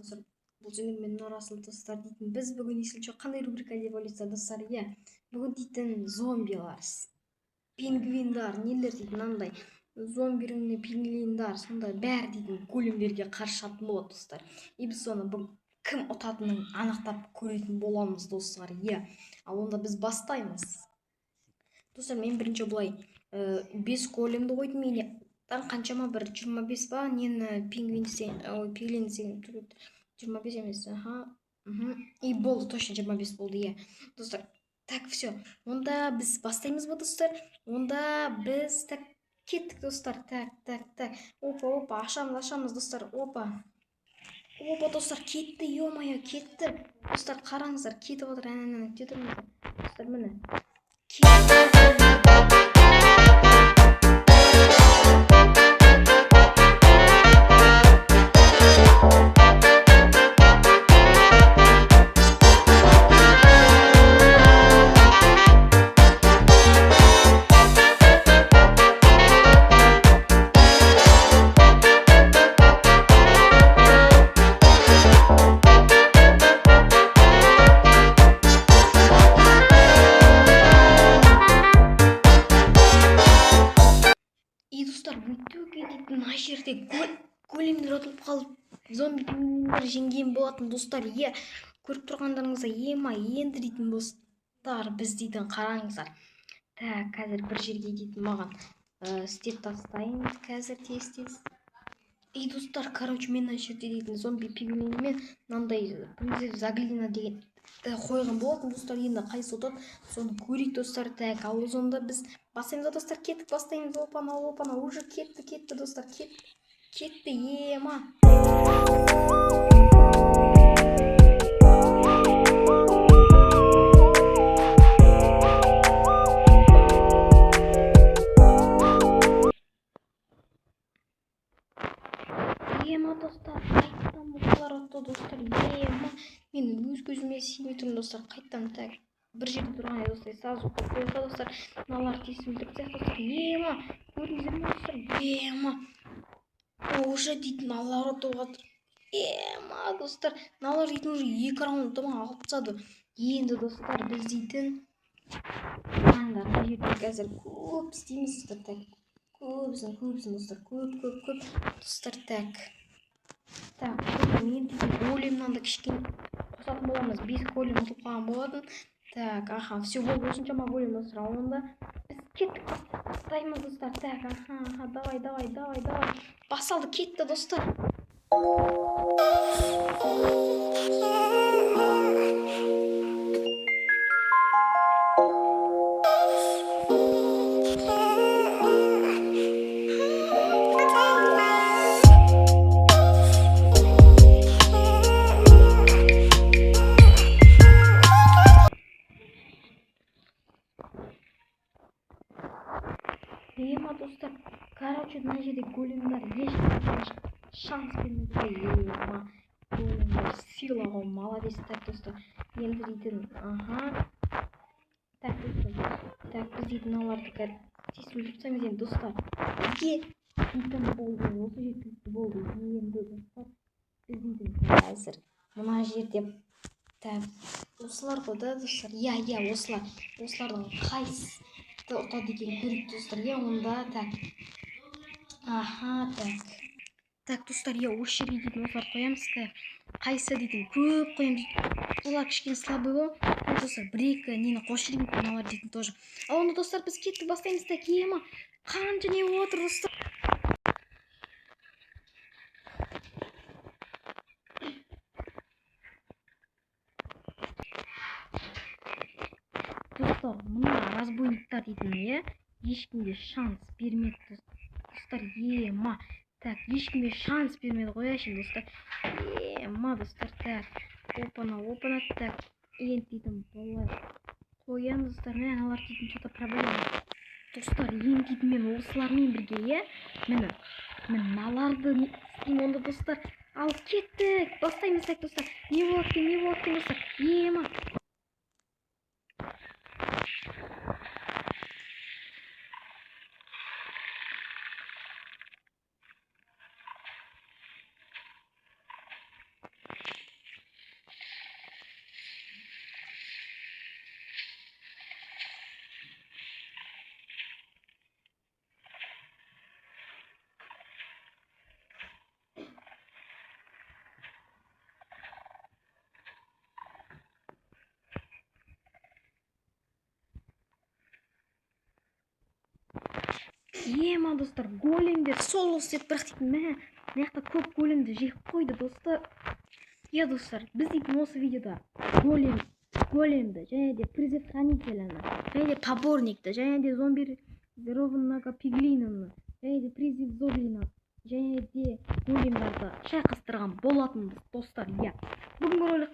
Достар, бұл жерде мен Нұрасыл, достар, дейтін. Біз бүгін есілше қандай рубрика деп ойлайсыздар, достар? Иә, бүгін дейтін зомбилар, пингвиндар, нелер дейтін, мынандай зомби пингвиндар, сондай бәрі дейтін големдерге қарсы шығатын болады, достар. И біз соны бүгін кім ұтатынын анықтап көретін боламыз, достар. Иә, ал онда біз бастаймыз. Достар, мен бірінші былай 5 големді қойдым. Мен қаншама бір 25 ба нені пингвин десең, ой, пиглин десең, 25 емес, аха. И болды, точно 25 болды, иә. Достар, так, все. Онда біз бастаймыз ба, достар? Онда біз так кеттік, достар. Так, так, так. Опа, опа, ашамыз, ашамыз, достар. Опа. Опа, достар, кетті, ё-моё, кетті. Достар, қараңыздар, кетіп отыр, әне, әне, күте тұрыңыздар. Достар, міне. И достар, в итоге дейтін мына жерде големдер ұтылып қалып, зомби пингвиндер жеңген болатын, достар. Иә, көріп тұрғандарыңыздай, ема, енді дейтін, достар, біз дейтін қараңыздар. Так, қазір бір жерге дейтін маған істеп тастайын қазір тез тез. И достар, короче, мен мына жерде дейтін зомби пиглинмен мынандай призыв заглина деген қойған болатын, достар. Енді қайсы ұтады, соны көрейік, достар. Так, ал онда біз бастаймыз, достар, кеттік, бастаймыз. Опана, опана, уже кетті, кетті, достар, кетті, ема. Ема, достар, қайттан осылар ұтты, достар. Ема, мен өз көзіме сенбей тұрмын, достар. Қайттан, так, бір жерде тұрған еді, достар, сразу қойып қойса, достар, мыналар тез өлтіріп тастайық, достар. Ема, көрдіңіздер ме, достар? Ема, уже дейтін мыналар ұтып жатыр. Ема, достар, мыналар дейтін уже 2 раундты ма алып тастады. Енді, достар, біз дейтін қараңдар, мына жерде қазір көп істейміз, достар. Так, көбісін, көбісін, достар, көп, көп, көп, достар. Так, так, мен дейтін големнан да кішкене қосатын боламыз. 5 голем ұтылып қалған болатын. Так, аха, все болды, осыншама голем, достар. Ал онда біз кеттік, бастаймыз, достар. Так, аха, аха, давай, давай, давай, давай. Басталды, кетті, достар. Ема, достар, короче, мына жерде големдар ешқандай шанс бермеді. Ема, големдар сила ғой, молодец. Так, достар, енді дейтін, аха. Так, достар, так, біз дейтін мыналарды қазір тез өлтіріп тастаймыз енді, достар. Бізге дейтін болды, осы жеткілікті болды. Енді, достар, біз дейтін қазір мына жерде, так, осылар ғой да, достар. Иә, иә, осылар. Осылардың қайсысы ұтады екен көрейік, достар. Иә, онда, так. Аха, так. Так, достар, иә, осы жерге дейтін осыларды қоямыз. Так, қайсы дейтін көп қоямыз. Олар кішкене слабый ғой. Так, достар, бір-екі нені қосып жіберейік, мыналар дейтін тоже. Ал онда, достар, біз кеттік, бастаймыз. Так, ема, қанша не болып отыр, достар. Достар, мына разбойниктар дейтін, иә, ешкімге шанс бермеді, достар. Ема, так, ешкімге шанс бермеді ғой әшейін, достар. Ема, достар, так, опана, опана, так, енді дейтін былай қоямыз, достар. Міне, аналар дейтін что-то проблема. Достар, енді дейтін мен осылармен бірге, иә, міне, міне мыналарды не істеймін онда, достар. Ал кеттік, бастаймыз. Так, достар, не болады екен, не болады екен, достар. Ема. Ема, достар, големдер соло істеді, бірақ дейтін, мә, мына жақта көп големді жеп қойды, достар. Иә, достар, біз дейтін осы видеода големді және де призыв хранителяны, және де поборникті, және де зомби зерованного пиглинаны, және де призыв зоглина, және де големдарды шайқастырған болатынбыз, достар. Иә, бүгінгі ролик